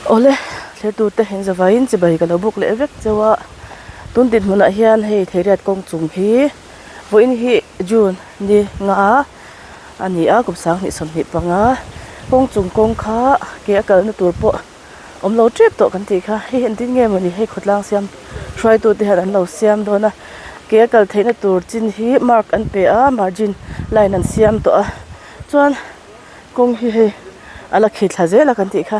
Awle thlertute in zavaiin chibai ka lo buk leh vek cheu a tun dinhmunah hian hei theiriat kawng chung hi vawiin hi June ni nga a ni a kum 2025 kawng chung kawng kha ke a kalna tur pawh awm lo tep tawh kan tih kha hei engtin nge mawni hei khawtlang siam hruaitute hian an lo siam dawn a ke a kal theihna tur chin hi mark an pe a margin line an siam tawh a chuan. Kawng hi hei a la khi thla zel a kan tih kha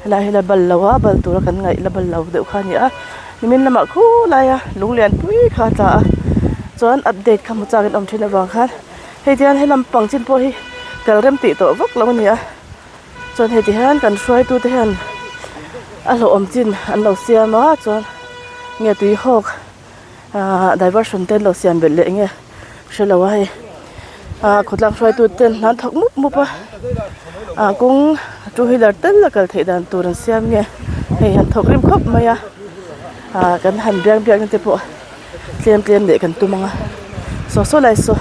helai hi la bal lo a bal tura kan ngaih la bal lo deuh kha a ni a nimin lamah khulai a lung lian pui kha a tla a chuan update kha hmu chak in awm thin avang khan hei tihian he lampang chin pawh hi kal rem tih tawh vak lo a ni a chuan hei ti hian kan hruaitu te hian a hlauhawm chin an lo siam a chuan nge tui hawk Ahh diversion te an lo siam belh leh nge hre lo a hei ahh khawtlang hruaitu ten an thawk mup mup a ah kawng two wheeler tal a kal theih dan tur an siam nge hei an thawk rim khawp mai a ah kan han biak biak na te pawh tlem tlem leh kan tum ang a saw saw lai saw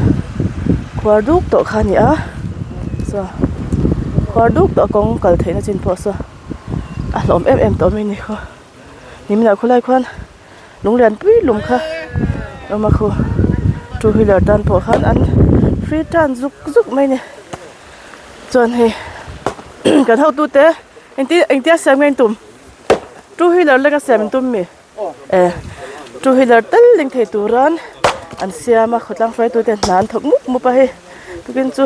khuar duk tawh kha a ni a saw khuar duk tawh a kawng kal theih na chin pawh saw a hlawm em em tawh mai a ni khaw niminah khawlai khuan. Lung lian pui lum kha awm a khu two wheeler tan pawh khan an free tan zuk zuk mai a ni chuan hei kan hotute engti engtia siam nge an tum two wheeler lenga siam an tum mi e two wheeler tal leng thei turan an siam a khawtlang hruaitute hna an thawk mup mup a hei tukin chu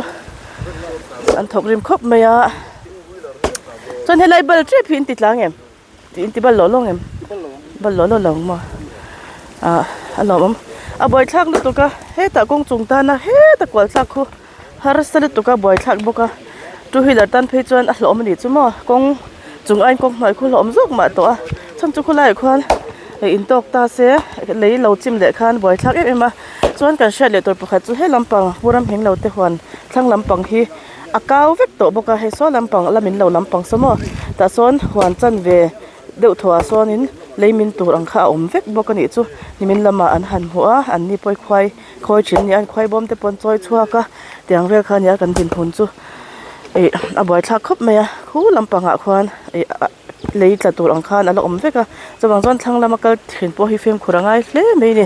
an thawk rim khawp mai a chuan helai bal tep hi an ti tlang em. Tih in ti bal lawh lawng em? Bal lawh lawh lo ang maw? Ah a lawmawm. A buaithlak lutuk a, hetah kawng chung tana heta kual thlak khu harsa lutuk a buaithlak bawk a. Two wheeler tan phei chuan a hlawhawm a nih chu maw? Kawng chung aiin kawng hnuai khu hlawhawm zawk mah tawh a. Chhan chu khawlaiah khuan in tawk ta se lei lo chim leh khan buaithlak em em a. Chuan kan hriat leh tur pakhat chu he lampang pu ram heng lo te huan thlang lampang hi. A kau vek tawh bawk a hei saw lampang la min lo lampang saw maw tah sawn huan chanve deuh thaw ah sawnin lei min tur ang kha a awm vek bawk a nih chu nimin lamah an han hmuh a an ni pawh hi khuai khawi thin a ni a an khuai bawm te pawh an chawi chhuak a tiang vel kha a ni a kan dinhmun chu ih a buaithlak khawp mai a khu lampangah khuan ih ah lei tla tur ang khan a la awm vek a chuvang chuan thlang lama kal thin pawh hi fimkhur a ngai hle mai a ni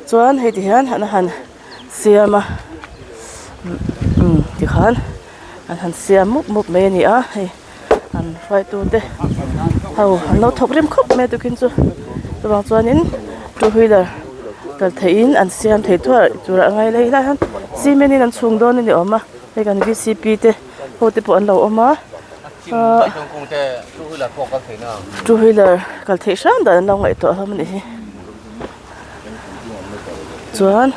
chuan hei ti hian an han. Siam a umm tikhan an han siam mup mup mai a ni a hei an hruaitu te ho an lo thawk rem khawp mai a tukin chu chuvang chuanin two wheeler kal theihin an siam thei thuai tur a ngai lai hian cement in an chhung dawn a ni awm a hei kan v c p te ho te pawh an lo awm a ahh two wheeler kal theih hram dan an lo ngaihtuah hlawm a nih hi. Chuan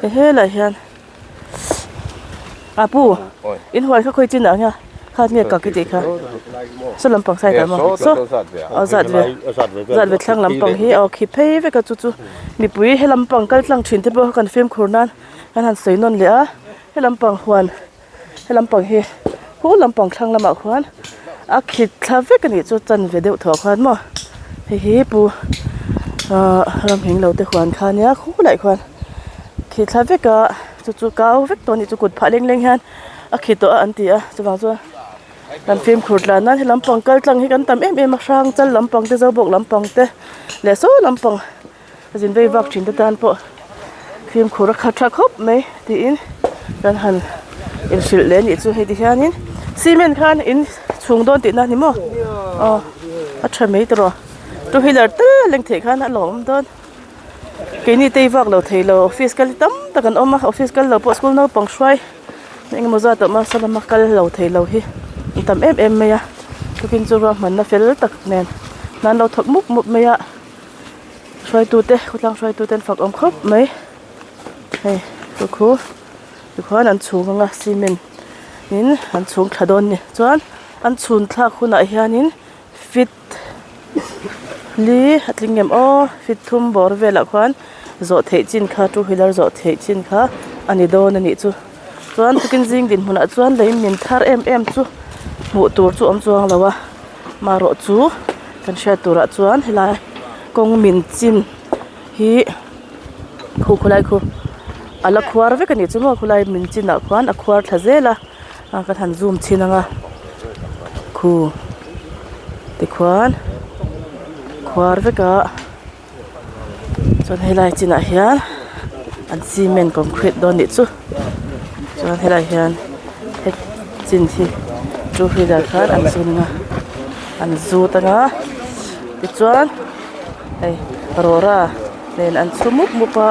he helai hian a pu in huai kha khawi chin ah nge kha nge kak i tih kha saw lampang side ah maw saw aw zat ve zat ve thlang lampang hi aw khi phei vek a chu chu mipui he lampang kal tlang thin te pawh kha kan fimkhur nan kan han sawi nawn leh a he lampang huan he lampang hi hu lampang thlang lamah khuan a khit thla vek a nih chu chanve deuh thaw khuan maw hei hi pu ahh ram heng lo te huan kha ania khulaiah khuan khit thla vek a chu chu kau vek tawh a nih chu kut phah leng leng hian a khit tawh a an ti a chuvang chuan kan fimkhur tlan nan he lampang kal tlang hi kan tam em em a hrang chal lampang te zobawk lampang te leh saw lampang. A zin vei vak thin te tan pawh fimkhur a khat tha khawp mai tiin kan han inhrilh leh a nih chu hei ti hianin cement khan in chhung dawn tihna a ni maw aw a tha mai tawh rawh two wheeler tal a leng theih khan a lawm dawn keini tei vak lo thei lo office kal hi tam tak an awm a office kal lo pawh school naupang hruai engemaw zat a awm a saw lama kal lo thei lo hi an tam em em mai a tukin chu ruahmanna fel tak nen an lo thawk mup mup mai a. Hruaitute khawtlang hruaitute an fak awm khawp mai hei chu khu tikhuan an chhung anga cement in an chhung thla dawn a ni chuan an chhun thlak hunah hianin feet li a tling em aw feet thum bawr velah khuan zawh theih chin kha two wheeler zawh theih chin kha a ni dawn a nih chu chuan tukin zing dinhmunah chuan lei min thar em em chu hmuh tur chu awm chuang lo a. Marawh chu kan hriat turah chuan helai kawng min chin hi khu khawlai khu a la khuar vek a nih chu maw khawlai min chinah khuan a khuar thla zel a a kan han zoom chhin ang a khu. Tikhuan khuar vek a chuan helai chinah hian an cement concrete dawn nih chu chuan helai hian he chin hi two wheeler khan an zun a an zut anga tichuan hei rawra nen an chhu mup mup a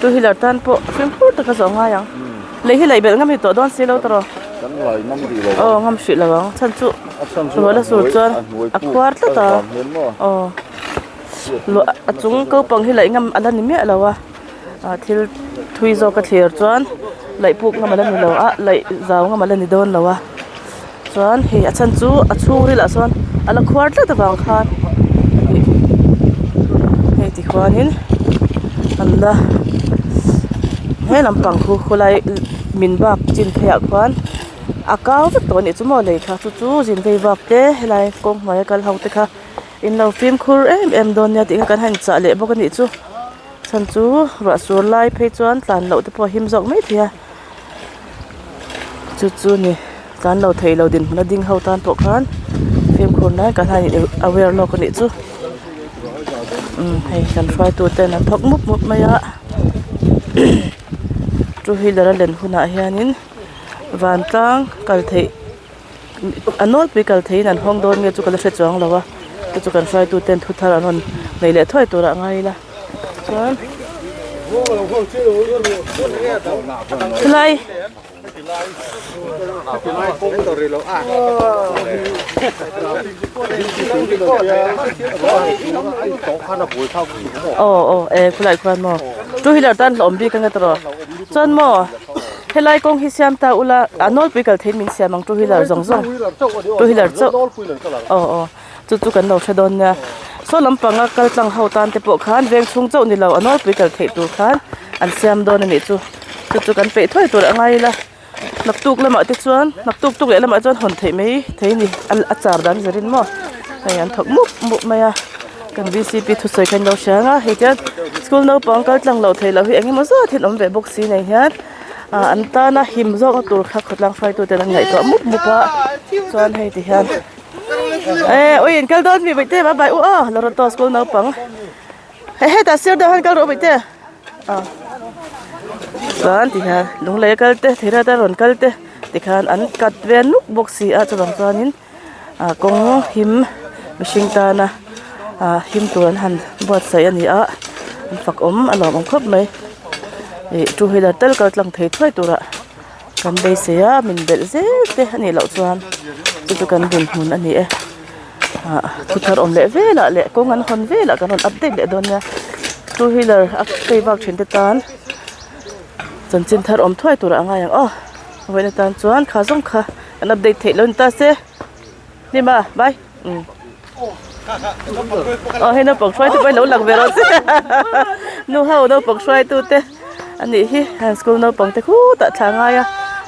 two wheeler tan pawh fimkhur taka zawh a ngai ang. Lei hi laih belh ngam hi tawh dawn si lo tawh aw ngam hrih lo ang chhan chu ruah la sur chuan a khuar tlat a aw luah a chung ko pang hi laih ngam a la ni miah lo a ah thil thui zawk a thlir chuan laih puk ngam a la ni lo a laih zau ngam a la ni dawn lo a chuan hei a chhan chu a chhungril ah sawn a la khuar tlat avang khan hei tikhuanin an la he lampang khu khawlai min bak chin phei ah khuan a kau vek tawh a nih chu maw lei kha chu chu zin vei vak te helai kawng hnuai a kal ho te kha in lo fimkhur em em dawn nia tih kha kan han chah leh bawk a nih chu chhan chu ruah sur lai phei chuan tlan loh te pawh a him zawk maithei a. Chu chu ni tlan lo thei lo dinhmun a ding ho tan pawh khan fimkhur nan kan han in aware lawk a nih chu umm hei kan hruaitu ten an thawk mup mup mai a two wheeler a len hunah hianin vantlang kal theih a nawlpui kal theihin an hawng dawn nge chu ka la hre chuang lo a chu chu kan hruaitu ten thu thar an rawn nei leh thuai turah ngai ila chuan khilai aw aw e khulai khuan maw two wheeler tan hlawm bik anga tawh chuan maw. Helai kawng hi siam ta ula a nawlpui kal theiin min siam ang two wheeler zawng zawng two wheeler chauh aw aw chu chu kan lo hre dawn nia saw lampanga kal tlang ho tan te pawh khan veng chhung chauh ni lo a nawlpui kal theih tur khan an siam dawn a nih chu chu chu kan peih thuai tur a ngai ila naktuk lamah te chuan naktuk tuk leh lamah chuan hawn theih mai thei a ni a char dan zirin maw hei an thawk mup mup mai a. Kan vcp thusawi kha an lo hria ang a hei tian school naupang kal tlang loh theih loh hi eng emaw zat hian awm ve bawk si nei hian ah an tana him zawkna tur kha khawtlang hruaitu ten an ngaihtuah mup mup a chuan hei ti hian eh ui in kal dawn mi bawihte bye bye u aw Loreto school naupang he hetah sir deuh hian kal rawh bawihte ah chuan ti hian lunglei a kal te theihriat a rawn kal te tikhan an cut ve nuk bawk si a chuvang chuanin. ah kawng him mihring tana ah him tur an han buatsaih a ni a an fak awm a lawm awm khawp mai ih two wheeler tal kal tlang thei thuai tura kan beisei a min belh zel te a nih loh chuan chu chu kan dinhmun a ni e ah thu thar awm leh velah leh kawng an hawn velah kan rawn update leh dawn nia two wheeler a phei vak thin te tan chanchin thar awm thuai turah a ngai ang aw vawiin atan chuan kha zawng kha. An update theih lo ni ta se. Hnim a, bye. Um. Aw hei naupang hruaitu pawh hi lo lang ve rawh che. Nu ho naupang hruaitu te a nih hi an school naupang te khutah thla ngai a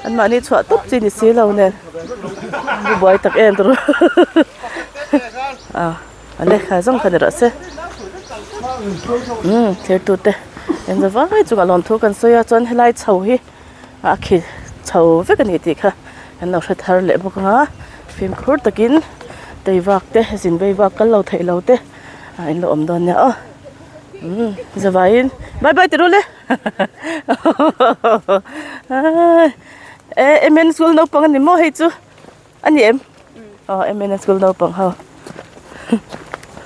anmahni chhuah tawp chi ni si lo nen bu buai tak em tur a a lehkha zawng kha ni rawh se. Um thirtu te engzah vai chungah lawmthu kan sawi a chuan helai chho hi. a khi chho vek a ni tih kha an lo hre thar leh bawk ang a fimkhur takin tei vak te zin vei vak kal lo theih lo te ah in lo awm dawn nia aw umm zavaiin bye bye ti rul e eh M N school naupang a ni maw hei chu a ni em aw M N school naupang ho.